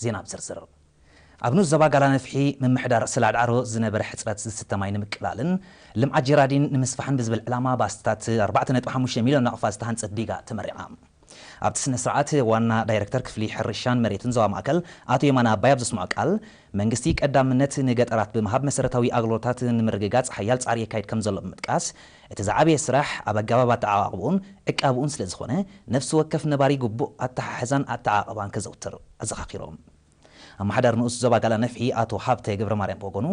ዜና ብዝርዝር። ኣብ ንኡስ ዞባ ጋላ ነፍሒ ምምሕዳር ስላዕዳዕሮ ዝነበረ ሕፅረት ዝስተ ማይ ንምቅላልን ልምዓት ጀራዲን ንምስፋሕን ብዝብል ዕላማ ብኣስታት ኣርባዕተ ነጥቢ ሓሙሽተ ሚልዮን ናቕፋ ዝተሃንፀት ዲጋ ተመሪቓ። ኣብቲ ስነ ስርዓት ዋና ዳይረክተር ክፍሊ ሕርሻን መሬትን ዞባ ማእከል ኣቶ የማነ ኣባይ ኣብ ዘስምዖ ቃል፣ መንግስቲ ቀዳምነት ንገጠራት ብምሃብ መሰረታዊ ኣገልግሎታት ንምርግጋፅ ሓያል ፃዕሪ የካይድ ከም ዘሎ ብምጥቃስ፣ እቲ ዝዓበየ ስራሕ ኣብ ኣገባብ ኣተዓቓቕብኡን ዕቃብኡን ስለ ዝኾነ፣ ነፍሲ ወከፍ ነባሪ ግቡእ ኣተሓሕዛን ኣተዓቓቕባን ከዘውትር ኣዘኻኺሮም። ኣመሓዳሪ ንኡስ ዞባ ጋላ ነፍሒ ኣቶ ሃብተ ገብረ ማርያም ብወገኑ፣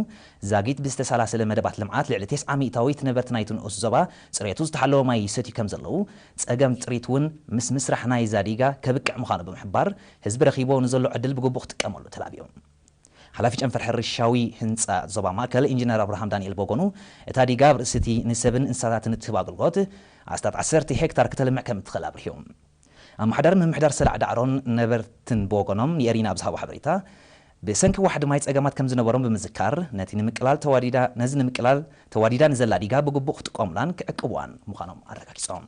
ዛጊት ብዝተሰላሰለ መደባት ልምዓት ልዕሊ ተስዓ ሚእታዊት ነበርቲ ናይቲ ንኡስ ዞባ ፅሬቱ ዝተሓለወ ማይ ይሰትዩ ከም ዘለዉ፣ ፀገም ጥሪት እውን ምስ ምስራሕ ናይዛ ዲጋ ከብቅዕ ምዃኑ ብምሕባር፣ ህዝቢ ረኺቦ ንዘሎ ዕድል ብግቡእ ክጥቀመሉ ተላብዮም። ሓላፊ ጨንፈር ሕርሻዊ ህንፃ ዞባ ማእከል ኢንጂነር ኣብርሃም ዳንኤል ብወገኑ፣ እታ ዲጋ ኣብ ርእሲ እቲ ንሰብን እንስሳታትን እትህብ ኣገልግሎት ኣስታት ዓሰርተ ሄክታር ክተልምዕ ከም እትኽእል ኣብሪሁ። ኣመሓዳሪ ምምሕዳር ሰላዕ ዳዕሮን ነበርትን ብወገኖም ንኤሪና ኣብ ዝሃቦ ሓበሬታ፣ ብሰንኪ ዋሕዲ ማይ ጸገማት ከም ዝነበሮም ብምዝካር፣ ነቲ ንምቅላል ተዋዲዳ ነዚ ንምቅላል ተዋዲዳ ንዘላ ዲጋ ብግቡእ ክጥቀሙላን ክዕቅቡዋን ምዃኖም ኣረጋጊጾም።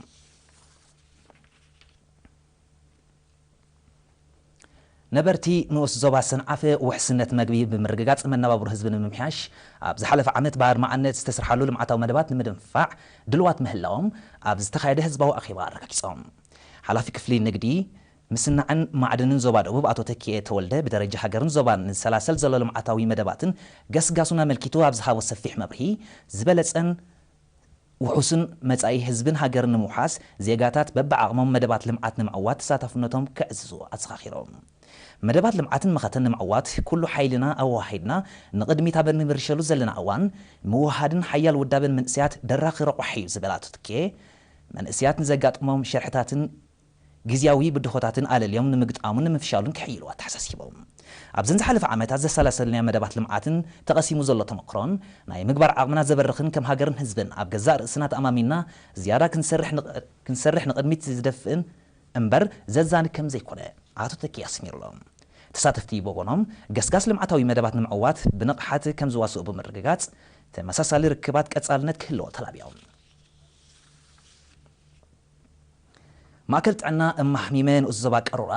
ነበርቲ ንኡስ ዞባ ሰንዓፈ ውሕስነት መግቢ ብምርግጋጽ መነባብሮ ህዝቢ ንምምሕያሽ ኣብ ዝሓለፈ ዓመት ብኣድማዕነት ዝተሰርሓሉ ልምዓታዊ መደባት ንምድንፋዕ ድልዋት ምህላዎም ኣብ ዝተኻየደ ህዝባዊ ኣኼባ ኣረጋጊጾም። ሓላፊ ክፍሊ ንግዲ፣ ምስናዕን ማዕድንን ዞባ ደቡብ ኣቶ ተኪኤ ተወልደ ብደረጃ ሃገርን ዞባን ንሰላሰል ዘሎ ልምዓታዊ መደባትን ገስጋሱን ኣመልኪቱ ኣብ ዝሃቦ ሰፊሕ መብርሂ፣ ዝበለጸን ውሑስን መጻኢ ህዝብን ሃገርን ንምውሓስ ዜጋታት በብዓቕሞም መደባት ልምዓት ንምዕዋት ተሳታፍነቶም ከዕዝዙ ኣዘኻኺሮም። መደባት ልምዓትን መኸተን ንምዕዋት ኩሉ ሓይልና ኣወሃሂድና ንቕድሚት ኣብ እንምርሸሉ ዘለና እዋን ምውሃድን ሓያል ውዳበን መንእሰያት ደራኺ ረቋሒ እዩ ዝበላ ኣቶ ትኬ፣ መንእሰያት ንዘጋጥሞም ሸርሕታትን ግዝያዊ ብድሆታትን ኣለልዮም ንምግጣሙን ንምፍሻሉን ክሕይሉ ኣተሓሳሲቦም። ኣብዘን ዝሓለፈ ዓመታት ዘሰላሰልናዮ መደባት ልምዓትን ተቐሲሙ ዘሎ ተመክሮን ናይ ምግባር ዓቕምና ዘበርኽን ከም ሃገርን ህዝብን ኣብ ገዛእ ርእስና ተኣማሚንና ዝያዳ ክንሰርሕ ንቕ- ክንሰርሕ ንቕድሚት ዝደፍእን እምበር ዘዛንግ ከም ዘይኮነ ኣቶ ተኪ ኣስሚሩሎም። ተሳተፍቲ ብወገኖም ገስጋስ ልምዓታዊ መደባት ንምዕዋት ብንቕሓት ከም ዝዋስኡ ብምርግጋጽ ተመሳሳሊ ርክባት ቀጻልነት ክህልዎ ተላቢዮም። ማእከል ጥዕና እማሕሚመ ንኡስ ዞባ ቀሮራ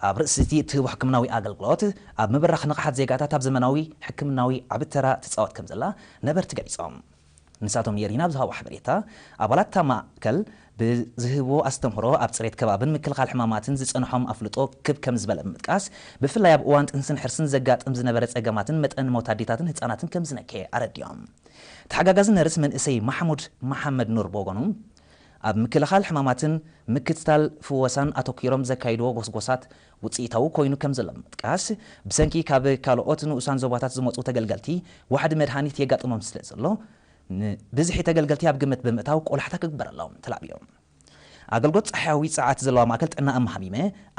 ኣብ ርእሲ እቲ እትህቦ ሕክምናዊ ኣገልግሎት ኣብ ምብራኽ ንቕሓት ዜጋታት ኣብ ዘመናዊ ሕክምናዊ ዓቢ ተራ ትጻወት ከም ዘላ ነበርቲ ገሊጾም። ንሳቶም የሪና ኣብ ዝሃቦ ሓበሬታ፣ ኣባላት እታ ማእከል ብዝህብዎ ኣስተምህሮ ኣብ ጽሬት ከባብን ምክልኻል ሕማማትን ዝጸንሖም ኣፍልጦ ክብ ከም ዝበለ ብምጥቃስ፣ ብፍላይ ኣብ እዋን ጥንስን ሕርስን ዘጋጥም ዝነበረ ጸገማትን መጠን ሞት ኣዴታትን ህጻናትን ከም ዝነከየ ኣረዲኦም። ተሓጋጋዚ ነርስ መንእሰይ ማሕሙድ መሓመድ ኑር ብወገኑ፣ ኣብ ምክልኻል ሕማማትን ምክትታል ፍወሳን ኣተኲሮም ዘካይድዎ ጎስጎሳት ውጽኢታዊ ኮይኑ ከም ዘሎ ብምጥቃስ፣ ብሰንኪ ካብ ካልኦት ንኡሳን ዞባታት ዝመጹ ተገልገልቲ ዋሕዲ መድሃኒት የጋጥሞም ስለ ዘሎ፣ ንብዝሒ ተገልገልቲ ኣብ ግምት ብምእታው ቆላሕታ ክግበረሎም ተላብዮም። ኣገልግሎት ጸሓያዊ ጸዓት ዘለዋ ማእከል ጥዕና እማሃሚመ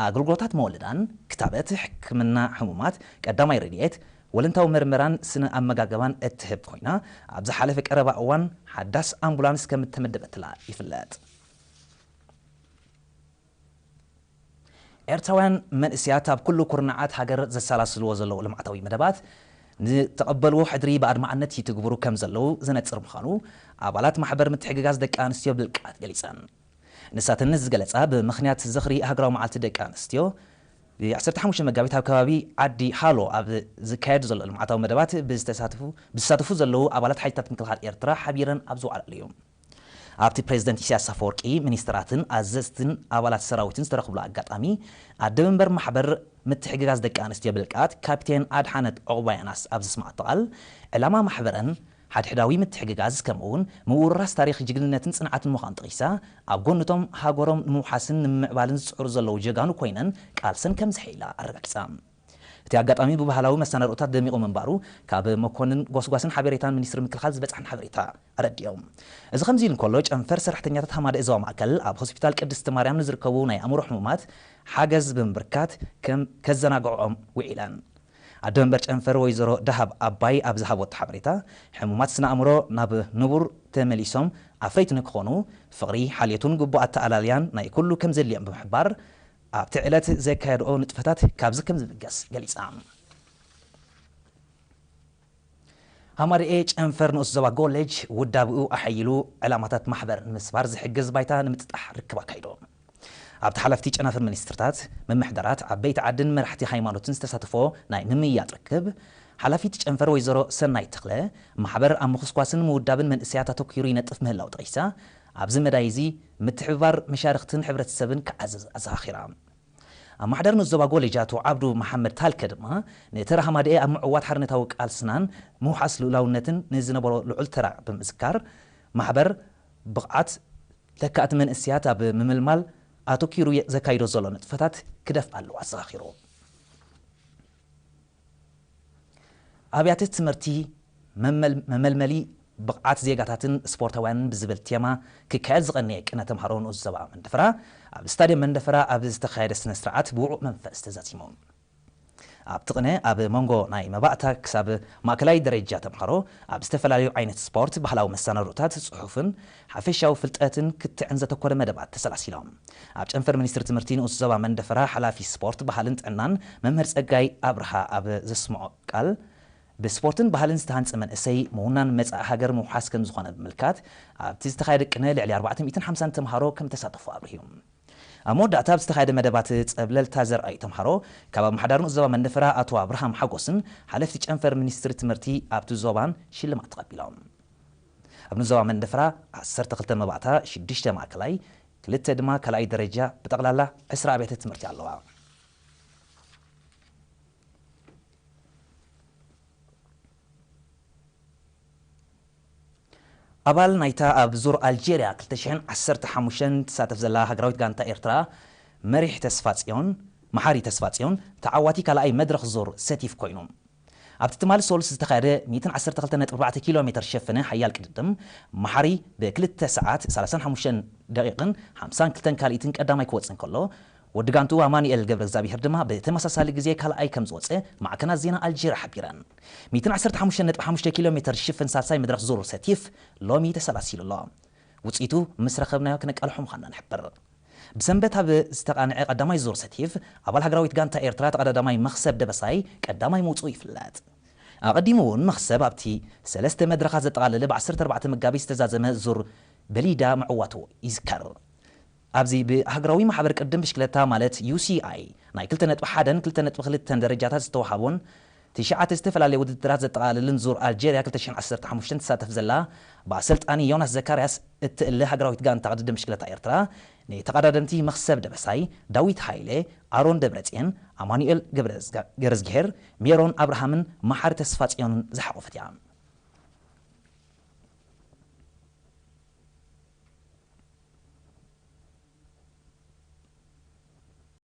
ኣገልግሎታት መወለዳን ክታበት፣ ሕክምና ሕሙማት፣ ቀዳማይ ረድኤት፣ ወለንታዊ መርመራን ስነ ኣመጋገባን እትህብ ኮይና፣ ኣብ ዝሓለፈ ቀረባ እዋን ሓዳስ ኣምቡላንስ ከም እተመደበትላ ይፍለጥ። ኤርትራውያን መንእስያት ኣብ ኩሉ ኩርናዓት ሃገር ዘሰላስልዎ ዘለዉ ልምዓታዊ መደባት ንተቐበልዎ ሕድሪ ብኣድማዕነት ይትግብሩ ከም ዘለዉ ዘነጽር ምዃኑ ኣባላት ማሕበር ምትሕግጋዝ ደቂ ኣንስትዮ ብልቃት ገሊጸን። ንሳተን ዝገለጻ ብምኽንያት ዝኽሪ ሃገራዊ መዓልቲ ደቂ ኣንስትዮ ብ ዓሰርተ ሓሙሽተ መጋቢት ኣብ ከባቢ ዓዲ ሃሎ ኣብ ዝካየድ ዘሎ ልምዓታዊ መደባት ብዝተሳተፉ ብዝሳተፉ ዘለዉ ኣባላት ሓይልታት ምክልኻል ኤርትራ ሓቢረን ኣብ ዝወዓላሉ እዩ። ኣብቲ ፕሬዝደንት ኢሳያስ ኣፈወርቂ፣ ሚኒስትራትን ኣዘዝትን ኣባላት ሰራዊትን ዝተረኽብሉ ኣጋጣሚ፣ ኣደ መንበር ማሕበር ምትሕግጋዝ ደቂ ኣንስትዮ ብልቃት ካፕቴን ኣድሓነት ዑቕባያናስ ኣብ ዘስምዓቶ ቃል፣ ዕላማ ማሕበረን ሓድሕዳዊ ምትሕግጋዝ ከምኡውን ምውርራስ ታሪኽ ጅግንነትን ጽንዓትን ምዃኑ ጠቒሳ፣ ኣብ ጎንቶም ሃገሮም ንምውሓስን ንምምዕባልን ዝጽዕሩ ዘለዉ ጀጋኑ ኮይነን ቃልሰን ከም ዘሐይላ ኣረጋጊጻ። እቲ ኣጋጣሚ ብባህላዊ መሰናድኦታት ደሚቑ ምንባሩ ካብ መኮንን ጎስጓስን ሓበሬታን ሚኒስትሪ ምክልኻል ዝበጽሐን ሓበሬታ ኣረዲኦም። እዚ ከምዚ ኢሉ እንከሎ፣ ጨንፈር ሰራሕተኛታት ሃማደኤ ዞባ ማእከል ኣብ ሆስፒታል ቅድስቲ ማርያም ንዝርከቡ ናይ ኣእምሮ ሕሙማት ሓገዝ ብምብርካት ከም ከዘናግዕኦም ውዒለን። ኣደ መንበር ጨንፈር ወይዘሮ ደሃብ ኣባይ ኣብ ዝሃቦት ሓበሬታ፣ ሕሙማት ስነ ኣእምሮ ናብ ንቡር ተመሊሶም ኣፍረይቲ ንክኾኑ፣ ፍቕሪ፣ ሓልዮትን ግቡእ ኣተኣላልያን ናይ ኩሉ ከም ዘድልዮም ብምሕባር፣ ኣብቲ ዕለት ዘካየድኦ ንጥፈታት ካብዚ ከም ዝብገስ ገሊጻ። ሃማደኤ ጨንፈር ንኡስ ዞባ ጎሌጅ ውዳብኡ ኣሐይሉ ዕላማታት ማሕበር ንምስባር ዝሕግዝ ባይታ ንምጥጣሕ ርክብ ኣካይዱ። ኣብቲ ሓላፍቲ ጨናፍር ሚኒስትርታት፣ ምምሕዳራት፣ ዓበይቲ ዓድን መራሕቲ ሃይማኖትን ዝተሳተፎ ናይ ምምይያጥ ርክብ፣ ሓላፊት ጨንፈር ወይዘሮ ሰናይት ተኽለ፣ ማሕበር ኣብ ምኹስኳስን ምውዳብን መንእሰያት ኣተኲሩ ይነጥፍ ምህላው ጠቒሳ፣ ኣብዚ መዳይ እዚ ምትሕብባር መሻርኽትን ሕብረተሰብን ክዓዝዝ ኣዘኻኺራ። ኣመሓዳሪ ንኡስ ዞባ ጎለጅ ኣቶ ዓብዱ መሓመድ ታልከ ድማ፣ ንተራ ሃማደኤ ኣብ ምዕዋት ሓርነታዊ ቃልስናን ምውሓስ ልኡላውነትን ንዝነበሮ ልዑል ተራ ብምዝካር፣ ማሕበር ብቕዓት ተካእቲ መንእሰያት ኣብ ምምልማል ኣተኲሩ ዘካይዶ ዘሎ ንጥፈታት ክደፍ ኣለዎ ኣዘኻኺሩ። ኣብያተ ትምህርቲ መመል-፣ መመልመሊ ብቕዓት ዜጋታትን ስፖርታውያንን ብዝብል ቴማ ክካየድ ዝቐነየ ቅነ ተምሃሮ ንኡስ ዞባ መንደፈራ ኣብ ስታድየም መንደፈራ ኣብ ዝተኻየደ ስነ ስርዓት ብውዑእ መንፈስ ተዛዚሙ። ኣብቲ ቅነ ኣብ መንጎ ናይ መባእታ ክሳብ ማእከላይ ደረጃ ተምሃሮ ኣብ ዝተፈላለዩ ዓይነት ስፖርት፣ ባህላዊ መሰናድኦታት፣ ጽሑፍን ሓፈሻዊ ፍልጠትን ክትዕን ዘተኮረ መደባት ተሰላሲሎም። ኣብ ጨንፈር ሚኒስትሪ ትምህርቲ ንኡስ ዞባ መንደፈራ ሓላፊ ስፖርት፣ ባህልን ጥዕናን መምህር ጸጋይ ኣብርሃ ኣብ ዘስምዖ ቃል፣ ብስፖርትን ባህልን ዝተሃንጸ መንእሰይ ምውናን መጻኢ ሃገር ምውሓስ ከም ዝኾነ ብምምልካት፣ ኣብቲ ዝተኻየደ ቅነ ልዕሊ ኣርባዕተ ሚእትን ሓምሳን ተምሃሮ ከም ተሳተፉ ኣብሪሁ። ኣብ መወዳእታ ኣብ ዝተኻየደ መደባት ጸብለልታ ዘርኣዩ ተምሃሮ፣ ካብ ኣመሓዳሪ ንኡስ ዞባ መንደፈራ ኣቶ ኣብርሃም ሓጎስን ሓለፍቲ ጨንፈር ሚኒስትሪ ትምህርቲ ኣብቲ ዞባን ሽልማት ተቐቢሎም። ኣብ ንኡስ ዞባ መንደፈራ ዓሰርተ ክልተ መባእታ፣ ሽዱሽተ ማእከላይ፣ ክልተ ድማ ካልኣይ ደረጃ ብጠቕላላ ዕስራ ኣብያተ ትምህርቲ ኣለዋ። ኣባል ናይታ ኣብ ዙር ኣልጀርያ ክልተ ሽሕን ዓሰርተ ሓሙሽተን ትሳተፍ ዘላ ሃገራዊት ጋንታ ኤርትራ መሪሕ ተስፋጽዮን፣ መሓሪ ተስፋጽዮን ተዓዋቲ ካልኣይ መድረኽ ዙር ሰቲፍ ኮይኑ። ኣብቲ ትማሊ ሶሉስ ዝተኻየደ ሚእትን ዓሰርተ ክልተ ነጥቢ ኣርባዕተ ኪሎ ሜትር ዝሸፈነ ሓያል ቅድድም፣ መሓሪ ብክልተ ሰዓት ሰላሳን ሓሙሽተን ደቂቕን ሓምሳን ክልተን ካልኢትን ቀዳማይ ክወጽእ እንከሎ፣ ወዲ ጋንትኡ ኣማኑኤል ገብረ እግዚኣብሄር ድማ ብተመሳሳሊ ግዜ ካልኣይ ከም ዝወጸ ማዕከናት ዜና ኣልጀርያ ሓቢረን። ሚእትን ዓሰርተ ሓሙሽተን ነጥቢ ሓሙሽተ ኪሎ ሜትር ዝሽፍን ሳልሳይ መድረኽ ዙር ሰቲፍ ሎሚ ተሰላሲሉ ኣሎ። ውጽኢቱ ምስ ረኸብናዮ ክነቃልሖ ምዃንና ንሕብር። ብሰንበት ኣብ ዝተቓንዐ ቀዳማይ ዙር ሰቲፍ፣ ኣባል ሃገራዊት ጋንታ ኤርትራ ተቐዳዳማይ መኽሰብ ደበሳይ ቀዳማይ ምውጽኡ ይፍለጥ። ኣቐዲሙ እውን መኽሰብ ኣብቲ ሰለስተ መድረኻት ዘጠቓለለ ብ ዓሰርተ ኣርባዕተ መጋቢት ዝተዛዘመ ዙር በሊዳ ምዕዋቱ ይዝከር። ኣብዚ ብሃገራዊ ማሕበር ቅድም ብሽክለታ ማለት ዩ ሲ ኣይ ናይ ክልተ ነጥቢ ሓደን ክልተ ነጥቢ ክልተን ደረጃታት ዝተዋሃቦን ትሽዓተ ዝተፈላለየ ውድድራት ዘጠቓለልን ዙር ኣልጀርያ ክልተ ሽሕን ዓሰርተ ሓሙሽተን ትሳተፍ ዘላ፣ ብኣሰልጣኒ ዮናስ ዘካርያስ እትእለ ሃገራዊት ጋንታ ቅድድም ብሽክለታ ኤርትራ፣ ንተቐዳደምቲ መኽሰብ ደበሳይ፣ ዳዊት ሃይለ፣ ኣሮን ደብረጽየን፣ ኣማኑኤል ገብረ-፣ ገብረዝግሄር፣ ሜሮን ኣብርሃምን መሓሪ ተስፋጽዮንን ዝሓቖፈት እያ።